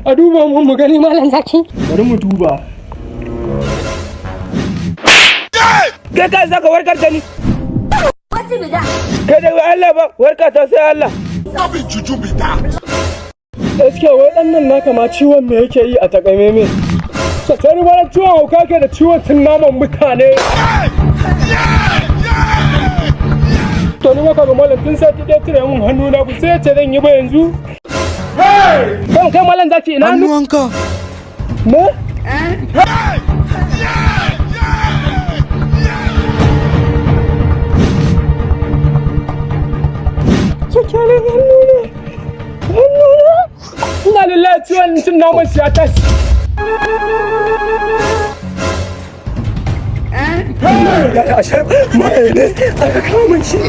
A duba mun mu gani, Malam Zaki. Bari mu duba. Kai ka saka warkar da ni. Kai da Allah ba warka ta sai Allah. Gaskiya wai dan nan naka ma ciwon me yake yi a takamaimai? Sai wani ciwon hauka ke da ciwon cin naman mutane. To ni maka ga malam tun sati ɗaya cire mun hannu na sai ya ce zan yi ba yanzu. Kai kai, Malam Zaki, ina hannu? Hannuwanka. Me? Sakyalin hannu ne. Hannu ne. Ina lillahi, ciwon cin naman shi ya tashi. Ya ashar mai ne aka kama shi.